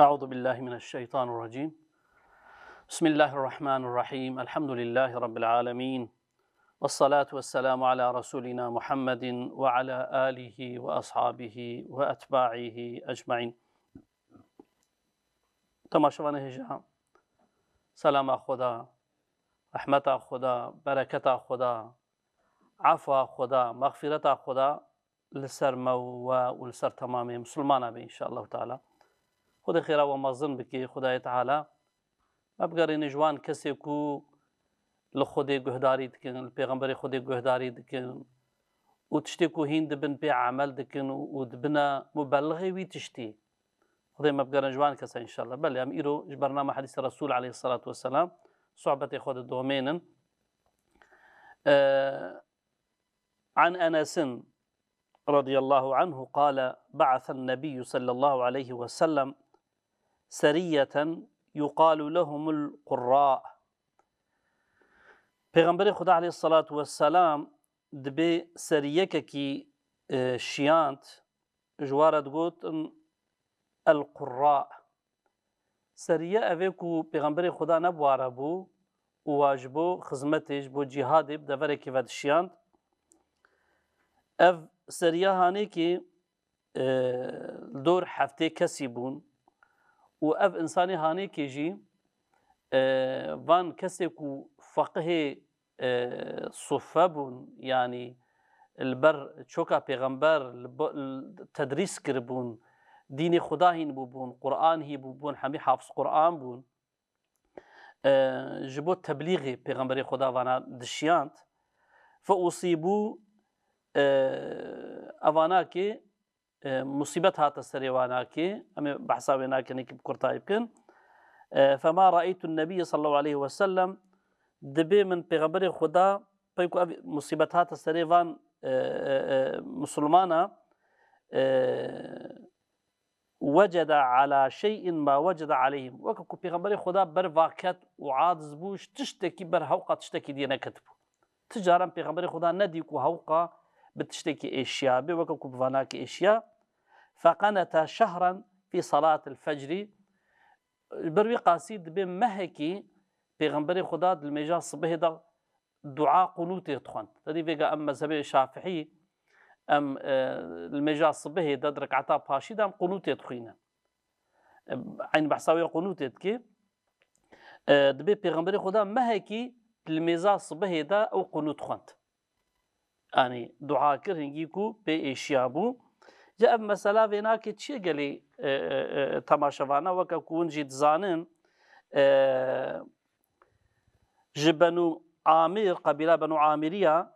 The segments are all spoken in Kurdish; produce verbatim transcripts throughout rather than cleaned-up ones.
أعوذ بالله من الشيطان الرجيم. بسم الله الرحمن الرحيم. الحمد لله رب العالمين. والصلاة والسلام على رسولنا محمد وعلى آله وأصحابه وأتباعه أجمعين. Temaşevanê hêja, selama Xweda, rehmeta Xweda, bereketa Xweda, efwa Xweda, mexfîreta Xweda li ser me û we û li ser temamê misilmana be, înşallahu teala. Xwedê xêra we mezin bike, Xwedayê Teala me bigerîne ji wan kesê ku li Xwedê guhdarî dikin, li Pêxemberê Xwedê guhdarî dikin û tiştê ku hîn dibin pê emel dikin û, û dibine mubelixê wî tiştî. Xwedê me bigerin ji wan kesa, înşallah. Belê, em îro ji bernama Hedîsê Resûl aleyhisselatu vesselam sohbetê xwe didomênin. Ee, عن أنس رضي الله عنه قال: بعث النبي صلى الله عليه وسلم سرية يقال لهم القراء. Pêxemberê Xuda aleyhisselatu vesselam dibê seriyekekî, e, şiyand, ji wa re digotin El-Qurra. Seriye ev ê ku Pêxemberê Xuda ne bi wa re bû û wa ji bo xizmetê, ji bo cîhadê bi deverekî ve dişiyand. Ev seriya hanêkî, e, li dor heftê kesî bûn û ev însanê hanêkê jî, e, van kesê ku feqihê, e, suffe bûn, yanî li ber çoka pêxember li bo-, li tedrîs kiribûn, dînê Xuda hîn bûbûn, Quran hî bûbûn, hemî hafiz Quran bûn. E, ji bo teblîxê Pêxemberê Xuda vana dişiyand. Fe usîbû, e, evanakê, e, musîbet hate serê wanakê. Em ê behsa wê nakin, hinekî bi kurtayî bikin. E, fema ra'eytu nebiyye sallallahu aleyhi ve sellem, dibê min Pêxemberê Xuda, pey ku ev musîbet hate serê van, e, e, e, misilmana, e, wecede ala şey'in ma wecede aleyhim. Weke ku Pêxemberê Xuda ber va ket û aciz bû, ji tiştekî ber hewqa tiştekî dî neketibû. Ti caran Pêxemberê Xuda nedî ku hewqa bi tiştekî êşiya bê, weke ku bi vanakê êşiya. Feqenete şehran fî salatil fecrî. Ber wî qasî dibê mehekî Pêxemberê Xuda di limêja sibihê de dua qunûtê dixwend. Tedî vêga em mezhebê Şafihî, em, e, li mêja sibihê de di rekata paşî de em qunûtê dixwînin. E, eyn behsa wê qunûtê dikê. E, dibê Pêxemberê Xuda mehekî li mêza sibihê de ew qunût xwend. Yanî dua kir, hingî ku pê êşiya bû. Ji ev mesela vê nake çi ye gelê, e, e, e, temaşevana, weke ku hûn jî dizanin, e, ji Benû Amir, qebîla Benû Amiriya,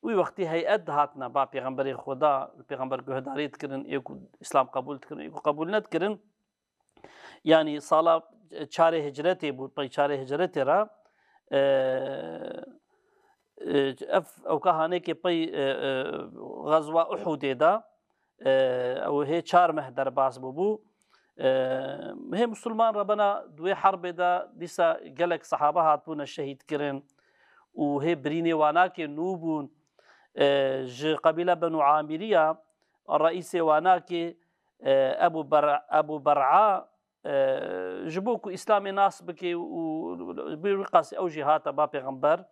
wî wextî heyet dihatine ba Pêxemberê Xuda, li Pêxember guhdarî dikirin, ê ku Îslam qebûl dikirin, ê ku qebûl nedikirin. Yanî sala çarê hicretê bû, pey çarê hicretê re, e, e, ev ewka hanekê pey, e, e, Xezwa Uhudê de, e, ew hê çar meh derbas bûbû. E, hê Musulman re bena di wê herbê de dîsa gelek sehaba hatbûne şehîd kirin û hê birînê wanakê nû bûn. E, ji qebîla Benu Amiriya reîsê wanakê, e, Ebu Ber-, Ebu Ber'a, e, ji bo ku Îslamê nas bike û bi wî qasî ew jî hate ba Pêxember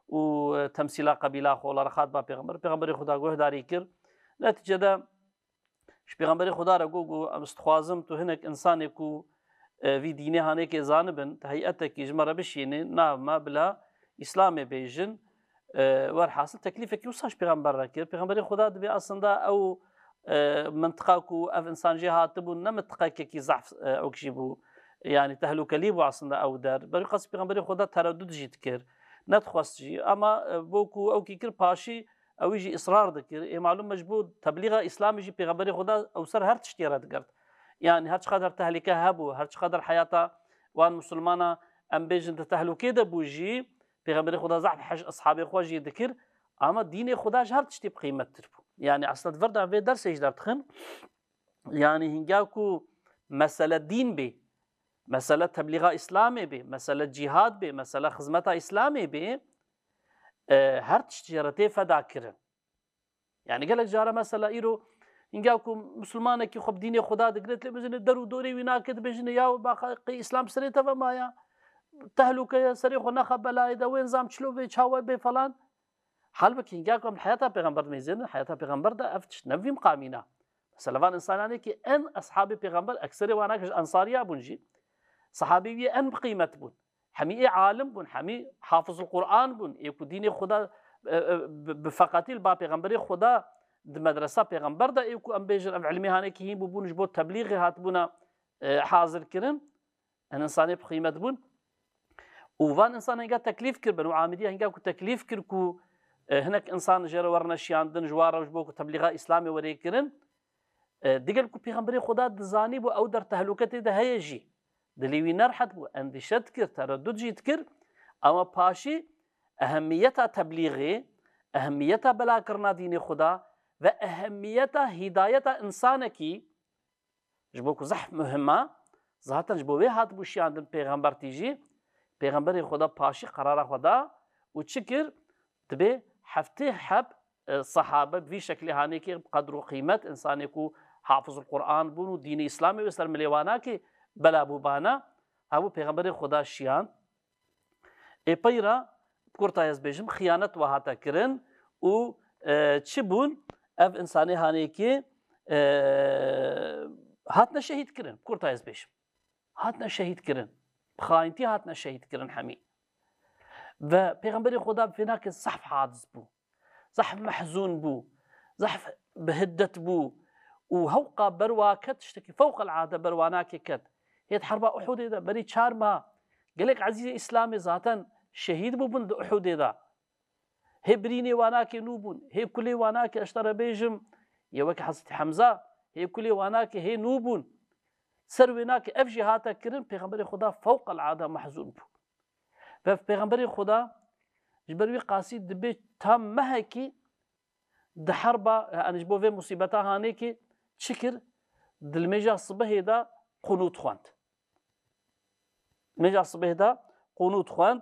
û, e, temsîla qebîla xwe li rexat ba Pêxember. Pêxemberê Xuda guhdarî kir. Netîcede ji Pêxemberê Xuda re got, got, "Em, ez dixwazim tu hinek însanê ku, e, vî dînê hanekê zanibin, di heyetekî ji me re bişînê, nav me bila Îslamê bêjin." E, werhasil teklîfekî wisa ji Pêxember re kir. Pêxemberê Xuda dibê aslında ew, e, mintiqa ku ev însan jê hatibûn ne mintiqekekî zehf, e, ewk jî bû. Yanî tehlûkelî bû aslında ew der. Berî qasî Pêxemberê Xuda tereddud jî dikir. Nedixwest jî. Ama, e, bo ku ewkî kir paşî, ewî jî israr dikir. Ê malûm me ji bo teblîxa Îslamê jî Pêxemberê Xuda ew ser her tiştê re digirt. Yanî her çiqader tehlike hebû, her çiqader heyata wan misilmana em bêjin di tehlûkê de bû jî, Pêxemberê Xuda zehf hej eshabê xwe jî dikir, ama dînê Xuda ji her tiştê bi qîmettir bû. Yanî aslında di vir de em vê dersê jî derdixin. Yanî hingî ku mesele dîn bê, mesele teblîxa Îslamê bê, mesele cîhad bê, mesele xizmeta Îslamê bê, e, her tişt jê re tê feda kirin. Yanî gelek cara mesela îro Hingî ku misilmanekî xwe bi dînê Xuda digire, lê bizîne der û dorê wî nake, dibêjine, ya baqaqî Îslam serê te ve maya. Tehlûke ye, serê xwe nexe belayê de, wê nizam çilo bê, çawa bê falan. Halbukî hingî ku em li heyata pêxember dimeyzênin, heyata pêxember de ev tişt ne bi vî miqamî ne. Mesela van însananê ki en eshabê pêxember, ekserê wana ki ji ensariya bûn jî, sahabê wî en bi qîmet bûn. Hemî ê alim bûn, hemî hafizul Quran bûn, ê ku dînê Xuda, e, e, bi, bi feqetî li ba pêxemberê Xuda di medresa pêxember de, ê ku em bêjin ev ilmê hanê ki hîn bûbûn, ji bo teblîxê hatibûna, e, hazir kirin. En însanê bi qîmet bûn. Û van însan hingî teklîf kiribin û Amidiya hingî ku teklîf kir ku, e, hinek însan jê re werine şiyandin, ji wan re ji bo ku teblîxa Îslamê were kirin. E, digel ku Pêxemberê Xuda dizanîbû ew der tehlûke tê de heye jî, dilê wî nerhet bû, endîşe dikir, teredûd jî dikir, ama paşî ehemmiyeta teblîxê, ehemmiyeta belakirina dînê Xuda ve ehemmiyeta hîdayeta însanekî, ji bo ku zehf muhim e, zaten ji bo wê hatibû şiyandin pêxember tî jî, Pêxemberê Xuda paşî qerara xwe da û çi kir? Dibê heftê heb, e, sehabe bi vî şeklê hanê ki qedr û qîmet, însanê ku hafizul Quran bûn û dînê Îslamê wê ser milê wana ki bela bû bana, hebû Pêxemberê Xuda şiyan. Ê peyra, bi kurta ez bêjim, xiyanet we hate kirin û, e, çi bûn? Ev însanê hanê ki, e, hatine şehîd kirin, bi kurta ez bêjim. Hatine şehîd kirin. Bi xayintî hatine şehîd kirin hemî. Ve Pêxemberê Xuda bi vê nake zehf hadis bû. Zehf mehzûn bû. Zehf bi hiddet bû. Û hewqa ber wa ket, tiştekî fewqelade ber wa nake ket. Hêt herba Uhudê de berî çar meha gelek ezîzê Îslamê zaten şehîd bûbûn di Uhudê de. Hê birînê wanakê nû bûn, hê kulê wanakê, ez ji te re bêjim, yê wek Hezretî Hemza, hê kulê wanakê hê nû bûn. Ser wê nakê ev jî hate kirin, Pêxemberê Xuda fewqelade mehzûn bû. Ve Pêxemberê Xuda ji ber wî qasî dibê tam mehekî di herba, yani ji bo vê musîbeta hanê ki çi kir? Di limêja sibehê de qunût xwend. Limêja sibehê de qunût xwend.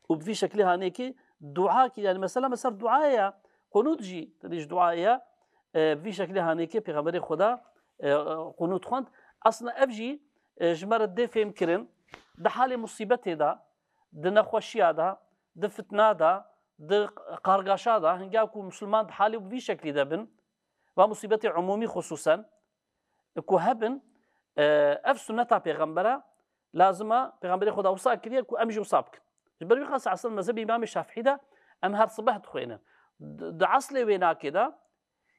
Û bi vî şeklî hanê ki dua ki, yani mesela me ser duayê ya, qunût jî, tedî ji duayê ya, e, bi vî şeklî hanê ki Pêxemberê Xuda, e, qunût xwend. Aslında ev jî, e, ji me re dê fêhm kirin, di halê musîbetê de, di nexweşiya de, di fitna de, di qargaşa de, hinga ku misilman di halê bi vî şeklî de bin, va musîbetê umûmî xusûsen, ku hebin, e, ev sunneta pêxembera lazim e, pêxemberê Xweda wisa kiriye ku em jî wisa bikin. Ji ber wî qas eslên mezhebê Îmamê Şafîî de em her sibeh dixwînin. Di, di eslê wê nakê de,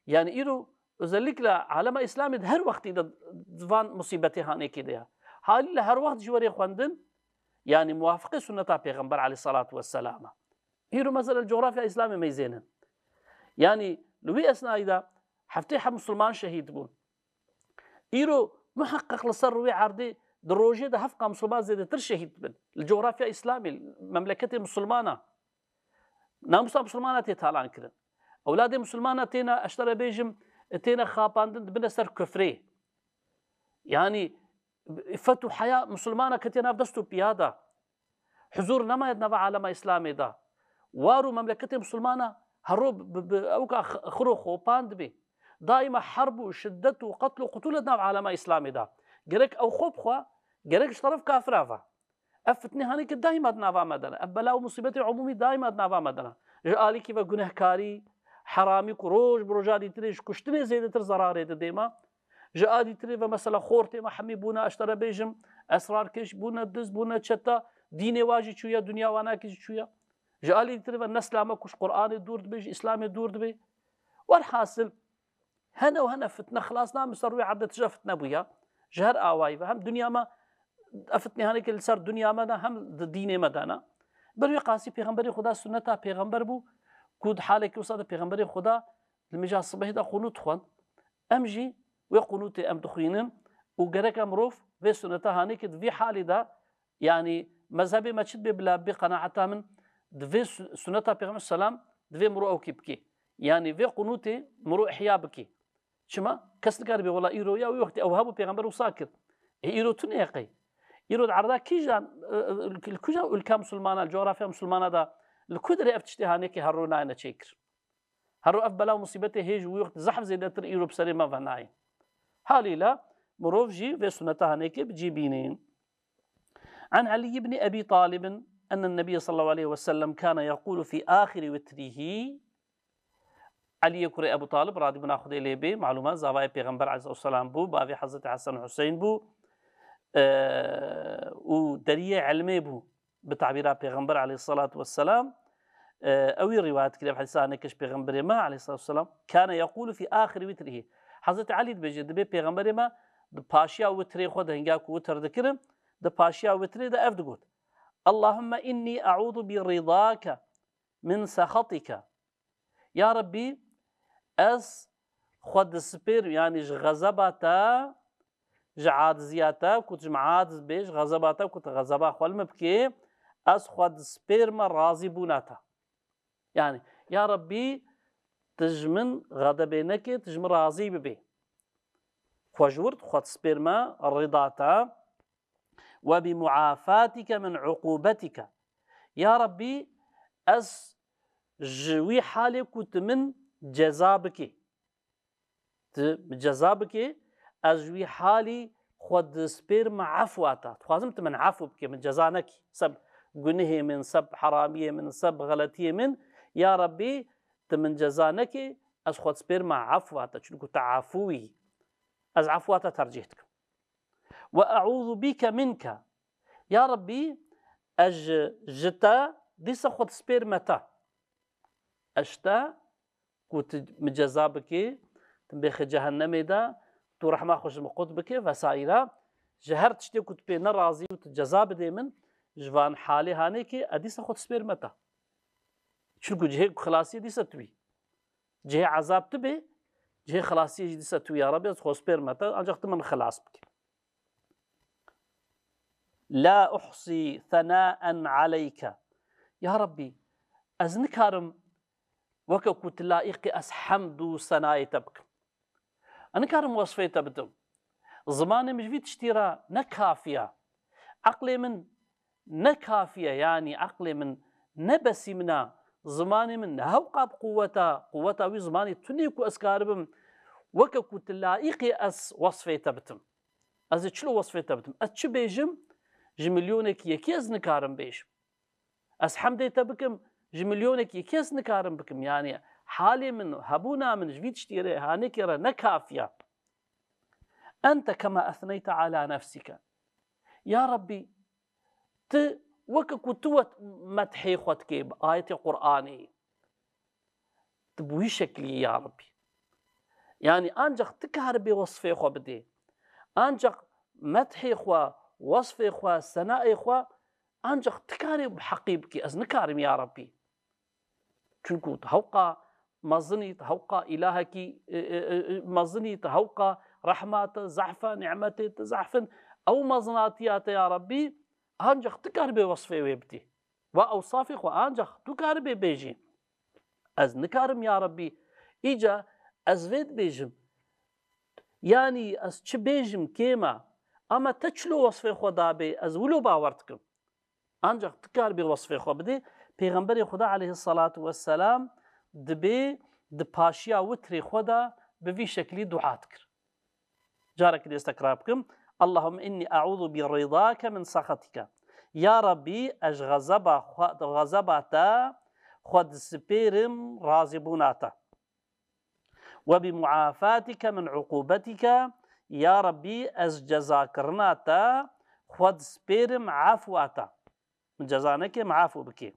yani îro özellikle alema Îslamê di her wextî de di van musîbetê hanêkê de ye. Halîle her wext ji werê xwendin, yani muwafiqê sunneta pêxember aleyhissalatu vesselam e. Îro mesela li cografya Îslamê meyzênin. Yani li wî esnayî de heftê heb misilman şehîd bûn. Îro muheqeq li ser rûyê erdê di rojê de hevqa misilman zêdetir şehîd dibin. Li cografya Îslamê, memleketê misilmana, namusa misilmana tê talan kirin. Ewladê misilmana têne, ez ji te re bêjim, têne xapandin, dibine ser kufrê. Yani îffet û heya misilmana ketiye nav dest û piya de. Huzur nemaye di nava alema Îslamê de. War û memleketê misilmana hero bi, bi, bi ewka x-, xiro xopan dibê. Daîma herb û şiddet û qetl û qutûl e di nav alema Îslamê de. Gerek ew xwe bixwe, gerek ji teref kafira ve. Ev fitnê hanê ki daîma di nava me de ne. Ev bela û musîbetê umûmî daîma di nava me de ne. Ji alîkî ve gunehkarî, heramî ku roj bi roja dîtirê ji kuştinê zêdetir zerarê didê me. Ji a dîtirê ve mesela xortê me hemî bûne, ez ji te re bêjim, esrarkêş bûne, diz bûne, çeta, dînê wa jî çûye, dinya wanakî jî çûye. Ji alî dîtirê ve nesla me ku ji Qur'anê dûr dibe, ji Îslamê dûr dibe. Werhasil, hene û hene fitne xilas nabe, ser rûyê erdê tije fitne bûye. Ji her awayî ve hem dinya me ev fitnê hanekê li ser dinya me de hem di dînê me de ne. Ber wî qasî Pêxemberê Xuda sunneta Pêxember bû ku di halekî wisa de Pêxemberê Xuda li mîja sibehê de qunût dixwend. Em jî wê qunûtê em dixwînin û gerek e mirov vê suneta hanê ki di vî halî de, yanî mezhebê me çi dibe bila bê qenaeta min, di vê su-, suneta Pêxember selam divê mirov ew kî bikê. Yanî vê qunûtê mirov ihya bikê. Çima? Kes nikare bê wela îro ya wî wextê ew hebû pêxember wisa kir. Ê îro tune ye qey. Îro di erda kîjan, e, e, li kîjan ülke musulmana, li coğrafya musulmana de, li ku derê ev tiştê hanê ki her ro nayne çêkir? Her ro ev bela û musîbetê hê ji wî wext zehf zêdetir îro bi serê me ve nayê. Halîle mirov jî vê suneta hanekê bi cî bînî. An Elî ibn Ebî Talibin enne Nebiyye sallallahu aleyhi ve sellem kâne yekûlu fî âxiri witrihî. Eliyê kurê Ebû Talib, radîbûna Xwedê lê bê, malûm e, zavayê Pêxember aleyhisselatu vesselam bû, bavê Hezretî Hesen û Huseyn bû, e, û deriyê ilmê bû, bi tabîra Pêxember aleyhisselatu vesselam. E, ew ê rîwayet kiriye, ev hedîsa hanekê ji Pêxemberê me aleyhisselatu vesselam, kâne yekûlu fî âxiri witrihî. Hezretî Elî dibêje, dibê Pêxemberê me di paşiya witrê xwe de, hinga ku witr dikirin, di paşiya witrê de ev digot: Allahümme inni e'ûdu bi rîdâke min sexatike. Ya Rebbî, ez xwe dispêrim, yanî ji xezeba te, ji aciziya te, ku tu ji min aciz bê, ji xezeba te, ku tu xezeba xwe li min bikê, ez xwe dispêrime razîbûna te. Yanî, ya Rebbî, tu ji min xedebê nekê, tu ji min razî bibê. Xwe ji wir xwe dispêrime rida te. Ve bi muafâtike min uqûbetike. Ya Rebbî, ez ji wî halê ku tu min ceza bikî. Tu min ceza bikî, ez ji wî halî xwe dispêrime efwa te. Dixwazim tu min efû bikî, min ceza nekî. Seb gunihê min, seb heramiyê min, seb xeletiyê min, ya Rebbî, tu min ceza nekî, ez xwe dispêrime efwa te. Çunku tu efû yî. Ez efwa te tercîh dikim. Ve e'ûzu bîke minke. Ya Rebbî, ez ji, ji te dîsa xwe dispêrime te. Ez ji te ku tu min ceza bikî, tu min bêxî cehennemê de, tu rehma xwe ji min qut bikî vesaîre. Ji her tiştê ku tu pê nerazî û tu ceza bidê min, ji van halê hanekê ez dîsa xwe dispêrime te. Çunku cihê ku xilasiyê dîsa tu yî. Cihê ezab tu bê, cihê xilasiyê jî dîsa tu, ya Rebbî, ez xwe spêrime te, ancak tu min xilas bikî. La uhsî senaen aleyke. Ya Rebbî, ez nikarim weke ku tu laîqî ez hemd û senayê te bikim. Ez nikarim wesfê te bidim. Zimanê min ji vî tiştî re ne kafiya. Eqlê min ne kafiye, yanî eqlê min ne besî min a, zimanê min ne hewqa bi quweta, quweta wî zimanê tunê ku ez karibim, weke ku tu laîqî ez wesfê te bitim. Ez ê çilo wesfê te bitim? Ez çi bêjim? Ji milyonekî yekî ez nikarim bêjim. Ez hemdê te bikim, ji milyonekî yekî ez nikarim bikim. Yanî halê min, hebûna min ji vî tiştî re, hanekê re ne kafiya. Ente kema ethneyte ala nefsike. Ya Rebbî, tu weke ku tu wet methê xwe dikê bi ayetê Qur'anê. Tu bi wî şeklî yî ya Rebbî. Yanî ancak tu karibê wesfê xwe bidê. Ancak methê xwe, wesfê xwe, senayê xwe ancak tu karê bi heqî bikî. Ez nikarim ya Rebbî. Çunku tu hewqa mezinî, tu hewqa îlahekî, e, e, e, mezinî, tu hewqa rehma te, zehfa, nîmetê te zehf in. Ew mezinatiya te ya Rebbî, ancak tu karibê wesfê wê bidî. Va ewsafê xwe ancak tu karibê bêjî. Ez nikarim ya Rebbî. Îca ez vê dibêjim. Yanî ez çi bêjim kêm e. Ama te çilo wesfê xwe dabê, ez wilo bawer dikim. Ancak tu karibê wesfê xwe bidê, Pêxemberê Xuda aleyhisselatu vesselam dibê di paşiya witrê xwe de bi vî şeklî dua dikir. Carekî dê ez tekrar bikim. Allahümme inni e'ûzu bi rîdake min sexatike. Ya Rebbî, ez xezeba xwe, xezeba te xwe dispêrim razîbûna te. Ve bi muafâtike min uqûbetike, ya Rebbî, ez cezakirina te xwe dispêrim efwa te. Min ceza neke, min efû bikê.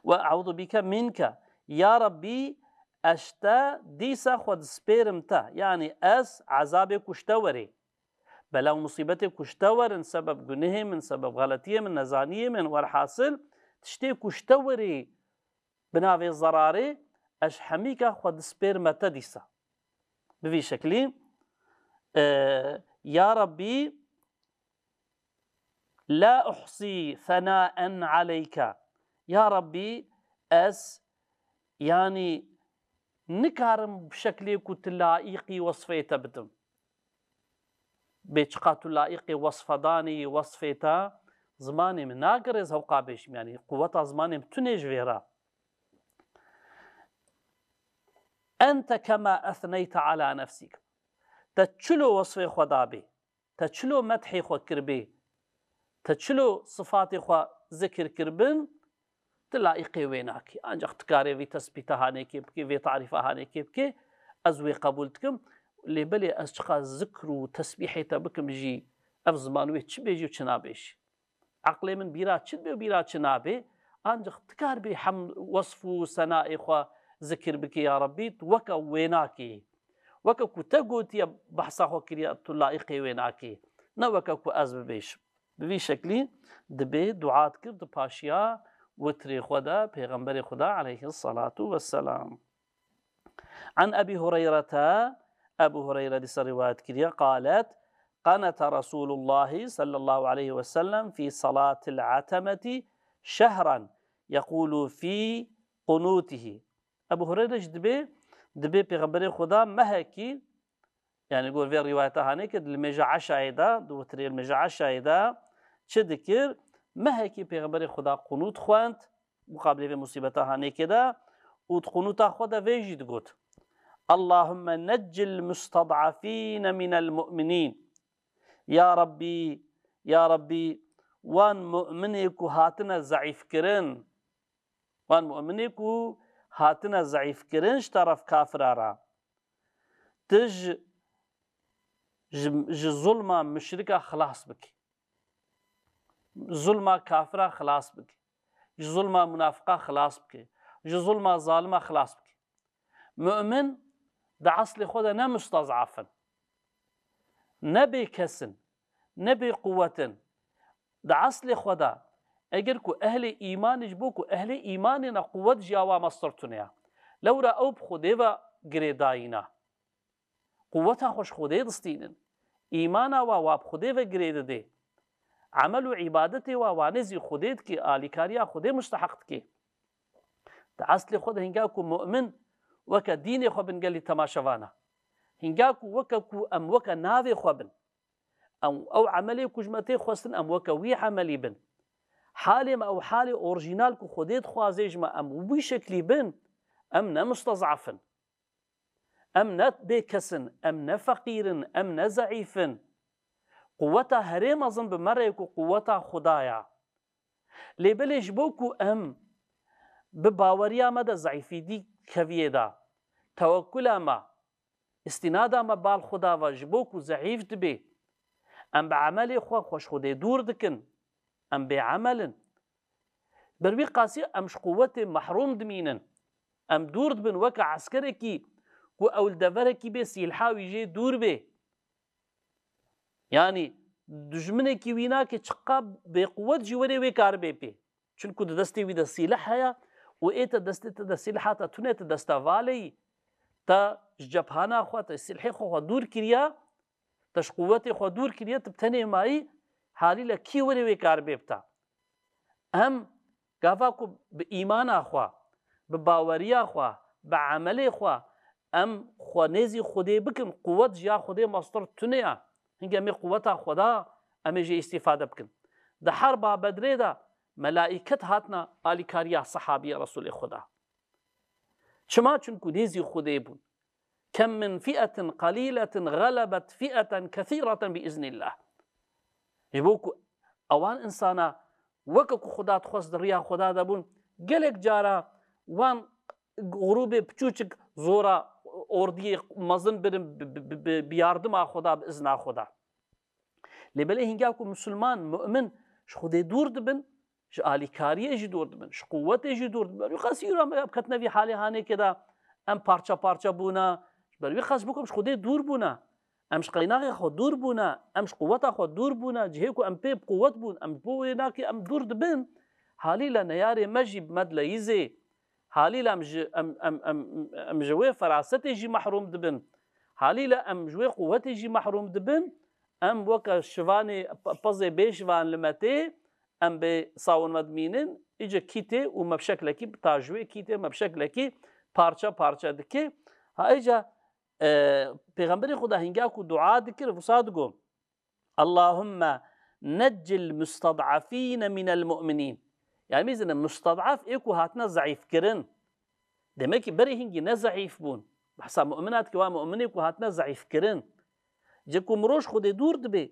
Ve e'ûzu bike minke, ya Rebbî, ez ji te dîsa xwe dispêrim te. Yanî ez ezabê ku ji te werê, bela û musîbetê ku ji te werin, sebeb gunehê min, sebeb xeletiyê min, nezaniyê min, werhasil, tiştê ku ji te werê, bi navê zerarê, ez hemîka xwe dispêrime te dîsa. Bi vî şeklî, e, ya Rebbî, la uhsî senaen aleyke. Ya Rebbî, ez, yanî, nikarim bi şeklê ku tu laîqî wesfê te bidim. Bê çiqa tu laîqê wesfedanê yî, wesfê te, zimanê min nagirê ez hewqa bêjim, yanî quweta zimanê min tune ji vê re. Ente kema ethneyte ala nefsik. Te çilo wesfê xwe dabê, te çilo methê xwe kirbê, te çilo sifatê xwe zikir kirbin, tu laîqê wê nakî. Ancaq tu karê vî tesbîta hanekê bikê, vê tarîfa hanekê bikê, ez wê qebûl dikim. Lê belê ez çiqas zikr û tesbîhê te bikim jî, ev ziman wê çi bêjî û çi nabêjî. Eqlê min bîra çi dibe û bîra çi nabê, ancaq tu kar bê hem wesf û senayê xwe zikir bikî ya Rebbî, tu weke wê nakî. Weke ku te gotiye behsa xwe kiriye, tu laîqê wê nakî. Ne weke ku ez bibêjim. Bi vî şeklî dibê dua dikir di paşiya witrê xwe de Pêxemberê Xwe de aleyhissalatu vesselam. An Ebî Hureyrete, Ebû Hureyre dîsa rîwayet kiriye, qalet, qanete Resûlullahî sallallahu aleyhi ve sellem fî salatil atemeti şehran yeqûlu fî qunûtihî. Ebû Hureyre jî dibê, dibê Pêxemberê Xweda mehekî, yanî gor vê rîwayeta hanê ke di limêja eşayê de, di witirê limêja eşayê de çi dikir? Mehekî Pêxemberê Xweda qunût xwend, muqabilê vê musîbeta hanêkê de û di qunûta xwe de vê jî digot, Allahümme neccil mustad'afîne minel mu'minîn. Ya Rabbî, ya Rabbî, wan mu'minê ku hatine zeîfkirin, wan mu'minê ku hatine zeîfkirin ji teref kafira re, tu ji, ji, ji zulma muşrika xilas bikî. Zulma kafira xilas bike. Ji zulma munafiqa xilas bike. Ji zulma zalima xilas bike. Mu'min di eslê xwe de ne mustazaf in. Ne bêkes in. Ne bêquwet in. Di eslê xwe de eger ku ehlê îmanê ji bo ku ehlê îmanê ne quwet ji ya wa mestir tune ya. Lewra ew bi Xwedê ve girêdayî ne. Quweta xwe ji Xwedê distînin. Îmana wa, wa bi Xwedê ve girê didê. Emel û îbadetê wa, wa nêzî Xwedê dikê, alîkariya Xwedê musteheq dikê. Di eslê xwe de hinga ku mu'min weke dînê xwe bin gelî temaşevana. Hinga ku weke ku em weke navê xwe bin. Em ew emelê ku ji me tê xwestin, em weke wî emelî bin. Halê me ew halê orjînal ku Xwedê dixwazê ji me, em wî şeklî bin, em ne mustezaf in. Em ne bêkes in, em ne feqîr in, em ne zeîf in. Quweta herê mezin bi me re ye ku quweta Xuda ya. Lê belê ji bo ku em bi baweriya me de zeîfîtî keviyê de, tewekkula me, îstînada me bal Xuda ve ji bo ku zeîf dibê, em bi emelê xwe xwe ji Xwedê dûr dikin, em bêemel in. Ber wî qasî em ji quwetê mehrûm dimînin. Em dûr dibin weke eskerekî ku ew li deverekî bê sîlha wî jê dûr bê. Yanî dijminekî wî nake çiqa bêquwet jî were wê karibê pê. Çunku di destê wî de sîleh heye û ê te destê te de sîleha te tune, te desta valeyî, te ji cephana xwe, te sîlhê xwe xwe dûr kiriya, te ji quwetê xwe dûr kiriye, tu bi tenê mayî, halîle kî were wê karibê bita? Em gava ku bi îmana xwe, bi baweriya xwe, bi emelê xwe, em xwe nêzî Xwedê bikin, quwet ji ya Xwedê mestir tune ya. Hinge em ê quweta Xweda em ê jê îstîfade bikin. Di herba Bedrê de melaiket hatine alîkariya sehabiyê Resûlê Xweda. Çima? Çunku nêzî Xwedê bûn. Kem min fi'etin qaliletin galebet fi'eten kesîreten bi iznillah. Ji bo ku ewan insana weke ku Xuda dixwest di riya Xuda de bûn, gelek cara wan grûbê piçûçik zora ordiyê mezin birin bi, bi, bi, bi, bi yardima Xuda, bi izna Xuda. Lê belê hinga ku misilman, mu'min ji Xwedê dûr dibin, ji alîkariyê jî dûr dibin, ji quwetê jî dûr dibin. Ber wî qas îro em ketine vî halê hanêkê de em parça parça bûne. Ji ber wî qas ji bo ku em ji Xwedê dûr bûne, em ji qeynaxê xwe dûr bûne, em ji quweta xwe dûr bûne, cihê ku em pê bi quwet bûn, em ji bo wê nakê em dûr dibin. Halîle neyarê me jî bi me dileyîzê. Halîle em ji, em, em, em, em ji wê ferasetê jî mehrûm dibin. Halîle em ji wê quwetê jî mehrûm dibin. Em weke şivanê, pe-, pezê bê şivan li me tê, em bê sawin me dimînin, îca kî tê û me bi şeklekî, ta ji wê kî tê, me bi şeklekî parça parça dike. Ha, îca, e, Pêxemberê Xuda hinga ku dua dikir, wisa digo, Allahümme neccil mustad'afîne minel mu'minîn. Yani, mîzine mustad'af ê ku hatine zeîfkirin. Demek ki berê hingî ne zeîf bûn. Behsa mu'mina dike, wa mu'minê ku hatine zeîfkirin. Ji ku mirov ji Xwedê dûr dibe,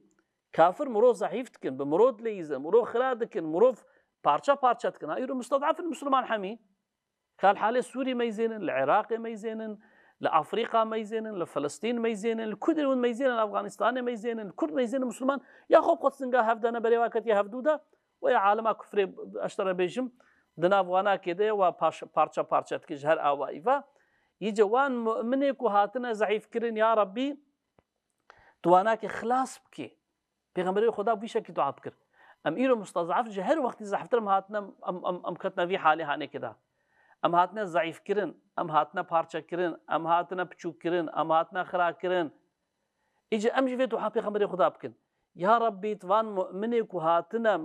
kafir mirov zeîf dikin, bi mirov dileyîzin, mirov xira dikin, mirov parça parça dikin. Ha, îro musted'ef in, Misliman hemî. Ka li halê Sûrî meyzênin, li Iraqê meyzênin, li Afrîka meyzênin, li Filistîn meyzênin, li ku derê hûn meyzênin, li Afganistanê meyzênin, li Kurd meyzênin, Misliman, ya xwe bi xwe singa hev de ne berê wa ketiye hevdû de, we ya alema kufrê, ez ji te re bêjim, di nav wanakê de ye, wa paş-, parça parça dike ji her awayî ve. Yî ce wan mu'minê ku hatine zeîfkirin, ya Rebbî, tu wanakê xilas bikî. Pêxemberê Xuda bi vî şekî dua bikir. Em îro mustezaf ji her wextî zehftir em hatine, em, em, em ketine vî halê hanêkê de. Em hatine zeîfkirin, em hatine parçekirin, em hatine piçûkkirin, em hatine xirakirin. Îce em jî vê dua Pêxemberê Xuda bikin. Ya Rebbî, tu van mu'minê ku hatine,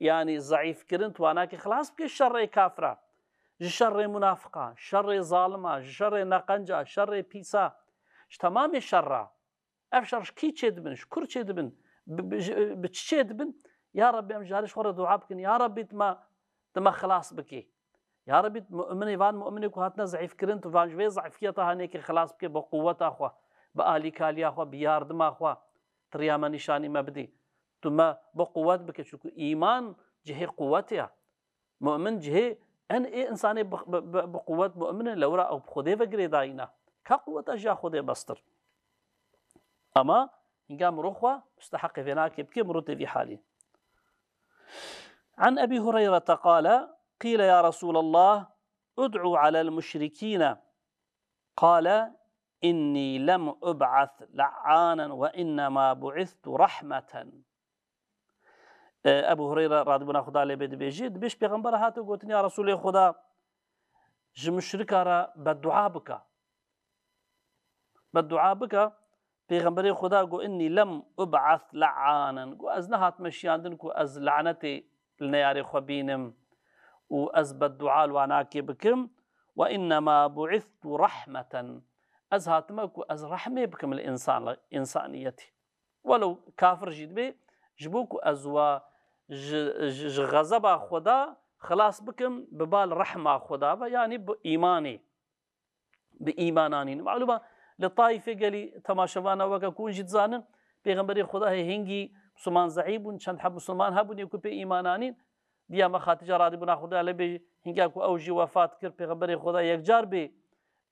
yanî zeîfkirin, tu wanakê xilas bike ji şerê kafira, ji şerê munafiqa, şerê zalima, ji şerê neqenca, şerê pîsa, ji temamê şerra. Ev şer ji kî çêdibin, ji kur çêdibin, bi, bi, ji, bi çi çêdibin? Ya Rebbî, em ji alî ji xwe re dua bikin. Ya Rebbî, tu me, tu me xilas bikî. Ya Rebbî, mu'minê, van mu'minê ku hatine zeîfkirin, tu van ji vê zeîfiyeta hanêkê xilas bikî, bi quweta xwe, bi alîkariya xwe, bi yardima xwe, tu riya me nîşanî me bidî. Tu me bi quwet bikî, çunku îman cihê quwetê ye. Mu'min cihê en ê insanê bi, bi, bi, bi quwet mu'min e, lewra ew bi Xwedê ve girêdayî ne. Ka quweta ji ya Xwedê bestir. Ama hinga mirov xwe musteheqê vê nakê bike, mirov tê vî halî. عن أبي هريرة قال: قيل يا رسول الله ادع على المشركين، قال: إني لم أبعث لعانا وإنما بعثت رحمة. E, Ebu Hureyre radibûna Xuda lê bê dibêjî, dibêj Pêxembera hate gotin, ya Resûlê Xuda, ji muşrika re beddua bike. Beddua bike, Pêxemberê Xuda got, "Innî lem ub'as le'anen." Got, "Ez nehatime şiyandin ku ez lanetê li neyarê xwe bînim û ez beddua li wanakê bikim. Ve innema bu'istu rahmeten." Ez hatime ku ez rehmê bikim li însan-, însaniyetê. Welew kafir jî dibe, ji bo ku ez wa ji, ji, ji xezeba Xweda xilas bikim, bi bal rehma Xweda ve, yanî bi îmanê, bi îman anîn. Malûm e, li Taîfê gelî temaşevana weke ku hûn jî dizanin, Pêxemberê Xweda hê hingî Musulman zeîf bûn, çend heb Musulman hebûn, yê ku pê îman anîn. Diya me Xatîce radîbûna Xweda lê bê, hinga ku ew jî wefat kir, Pêxemberê Xweda yekcar bê,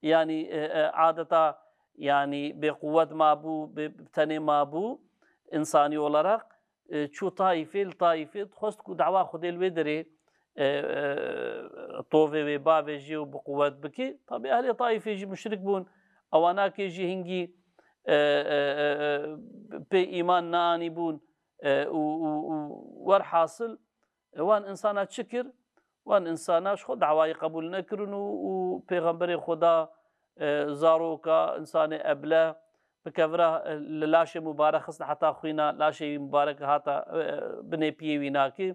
yanî, e, e, adeta, yanî bêquwet mabû, bê, bi tenê mabû, însanî olarak, e, çû Taîfê, li Taîfê dixwest ku dawa Xwedê li wê derê, e, e, tovê wê bavêjê û bi quwet bike. Tabî ehlê Taîfê jî muşrik bûn, ewanakê jî hingî, e, e, e, e, pê îman neanîbûn, e, û, û, û werhasil, e, wan însana çi kir? Wan însana ji xwe dawayê qebûl nekirin û, û Pêxemberê Xweda, e, zaroka, însanê eble, bi kevira, e, li laşê mubarek xistin, heta xwîna laşê wî mubarek hata, e, binê piyê wî nakê.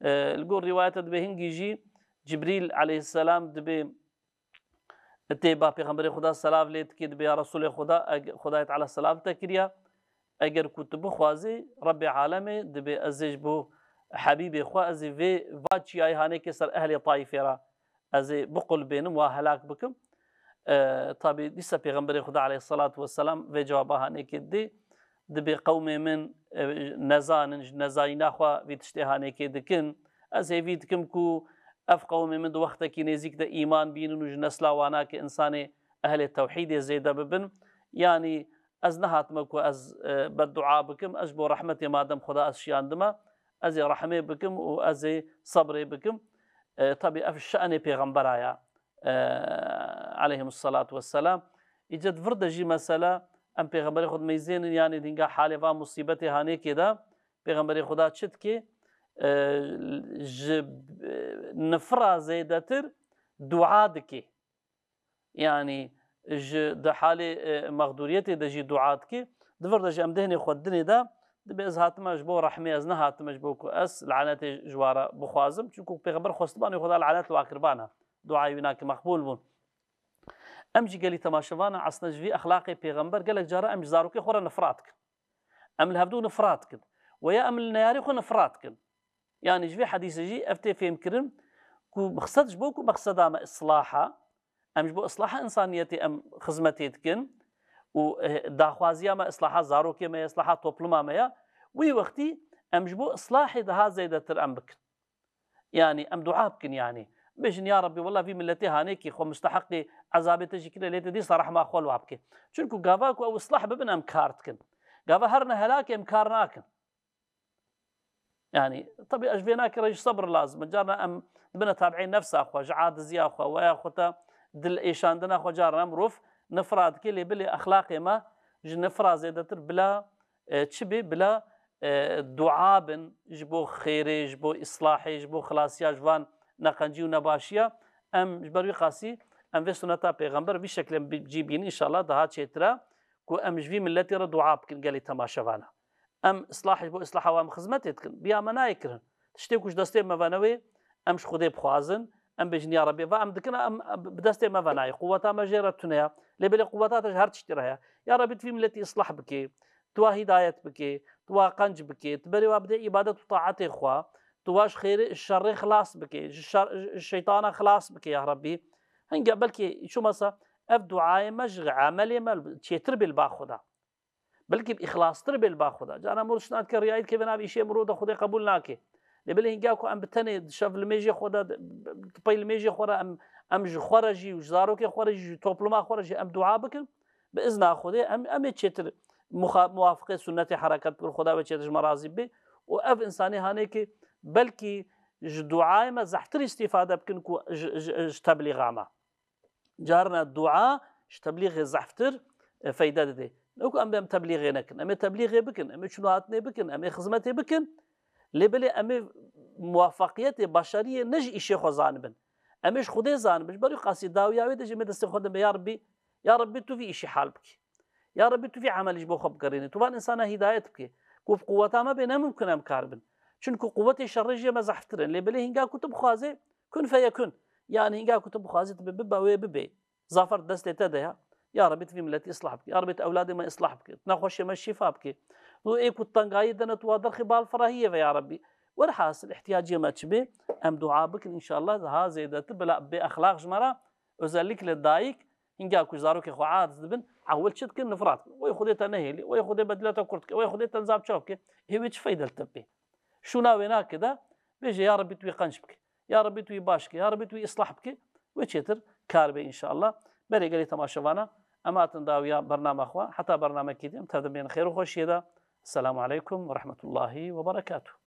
E, li gor rîwayete dibe hingî jî Cibrîl aleyhisselam dibe tê ba Pêxemberê Xuda selav lê dikê, dibe ya Resûlê Xuda, eg-, Xwedayê Teala selav te kiriya. Eger ku tu bixwazî, Rebbê alemê dibe ez ê ji bo Hebîbê xwe, ez ê vê va çiyayê hanêkê ser ehlê Taîfê re ez ê biqulbênim, wa helak bikim. E, tabî dîsa Pêxemberê Xuda aleyhisselatu vesselam vê cewaba hanêkê didê. Dibê qewmê min, e, nezan in, ji nezayîna xwe vî tiştê hanêkê dikin. Ez hêvî dikim ku ev qewmê min di wextekî nêzîk de îman bînin û ji nesla wanakê însanê ehlê tewhîdê zêde bibin. Yanî ez nehatime ku ez, e, beddua bikim, ez ji bo rehmetê madem Xuda ez şiyandime, ez ê rehmê bikim û ez ê sebrê bikim. E, tabî ev şe'nê pêxembera ye, e, aleyhimussalatu vesselam. Îce di vir de jî mesela em pêxemberê xwe dimeyzênin, yanî dinga halê va musîbetê hanêkê de pêxemberê Xuda çi dikê? E, ji, e, nifira zêdetir dua dikê. Yanî ji di halê, e, mexdûriyetê de jî dua dikê. Di vir de jî em dehnê xwe dinê de, dibê ez hatime ji bo rehmê, ez nehatime ji bo ku ez lanetê ji wa re bixwazim. Çunku pêxember xwestibanê Xweda lanet li wa kiribana. Duayê wî nake meqbûl bûn. Em jî gelî temaşevana esna ji vî exlaqê pêxember gelek cara em ji zarokê xwe re nifrat dikin. Em li hevdû nifrat dikin. Weya em li neyarê xwe nifrat dikin. Yanî ji vê hedîsê jî ev tê fêhmkirin ku mexsed ji bo ku mexseda me islaha, Em ji bo islaha insaniyetê em xizmetê dikin û, eh, daxwaziya me islaha zarokê me ye, islaha topluma me ye. Wî wextî em ji bo islahê daha zêdetir em bikin. Yanî em dua bikin yanî. Bêjin, ya Rabbî, wela vî miletê hanê kî xwe musteheqê ezabê te jî kire, lê te dîsa rehma xwe li wa bike. Çunku gava ku ew islah bibin em kar dikin. Gava her ne helakê em kar nakin. Yanî, tabî ez ji vê nakire jî sebr lazim e. Carna em dibine tabiê nefsa xwe, ji aciziya xwe, weya xwe te dil êşandina xwe carna mirov nifra dike, lê bilê exlaqê me ji nifra zêdetir bila, e, çi bê, bila, e, dua bin ji bo xêrê, ji bo islahê, ji bo xilasiya ji van neqencî û nebaşiya. Em ji ber wî qasî em vê suneta pêxember vî şeklê bi-, cî bînin, înşallah daha çêtir e ku em ji vî miletê re dua bikin gelê temaşevana. Em islah ji bo islaha wan xizmetê dikin. Biya me nayê kirin. Tiştê ku ji destê me ve newê, em ji Xwedê bixwazin, em bêjin, ya Rebî, va em dikin, em bi destê me ve nayê. Quweta me jê re tune ye. Lê belê quweta te ji her tiştî re heye. Ya Rebî, tu vî miletî islah bikê, tu wa hîdayet bikê, tu wa qenc bikê, tu berê wa bidê îbadet û taetê xwe, tu wa ji xêrê, ji şerê xilas bikê, ji şer, ji şeytana xilas bikê, ya Rebî. Hinga belkî çû masa ev duayê me ji emelê me çêtir bê li ba Xweda. Belkî bi îxlastir bê li ba Xweda. Cara mirov tişt nadike riyayî dike vê navê îşê mirov de Xwedê qebûl nake. Lê belê hînga ku em bi tenê di şev limêjê xwe de, di pey limêjê xwe re em, em ji xwe re jî û ji zarokê xwe re jî, ji topluma xwe re jî em dua bikin. Bi izna Xwedê em, em ê çêtir muxa-, muwafiqê sunnetê hereket bikin. Xweda wê çêtir ji me razî bê. Û ev insanê hanê ki belkî ji duayê me zehtir îstîfade bikin ku ji, ji, ji teblîxa me. Carna dua ji teblîxê zehftir, e, feyde dide. Ne ku em bê em teblîxê nekin. Em ê teblîxê bikin, em ê çûn û hatinê bikin, em ê xizmetê bikin. Lê belê em ê muwafaqiyetê, başariyê ne ji îşê xwe zanibin. Em ê ji Xwedê zanibin. Ji ber wî qasî dawiya wê de jî em ê destê xwe din be, ya Rebî, ya Rebî tu vî îşî hal bikî. Ya Rebî tu vî emelî ji bo xwe bigerînî. Tu van insana hîdayet bikî. Ku bi quweta me bê ne mimkun em kar bin. Çunku quwetê şerê jê me zehftir in. Lê belê hînga ku tu bixwazê, kun feyekun. Yanî hînga ku tu bixwazî tu bibe, wê bibê. Zafer destê te de ya. Ya Rebî tu vî miletî islah bike. Ya Rebî tu ewladê me islah bike. Tu nexweşê me şîfa bike. Tu ê ku tengayî de ne tu wa derxî bal ferahiyê ve ya Rebî. Werhasil ihtiyacê me çi bê, em dua bikin înşallah daha zêdetir bila bê exlaq ji me re, özellikle dayik, hînga ku zarokê xwe aciz dibin, ewil çi dikin, nifrat dikin. Wey Xwedê te nehêlî, wey Xwedê bedila te kurt dike, wey Xwedê te nizam çav bike. Hê wê çi feyde li te bê? Şûna wê nake de, bêje, ya Rebî tu wî qenc bike. Ya Rebî tu wî baş ke, ya Rebî tu wî islah bike, wê çêtir kar bê înşallah. Berê gelê temaşevana, em hatin dawiya bernama xwe, heta bernamekî din, em tev de bên xêr û xweşiyê de. Selamu aleykum ve rahmetullahi ve berekatuh.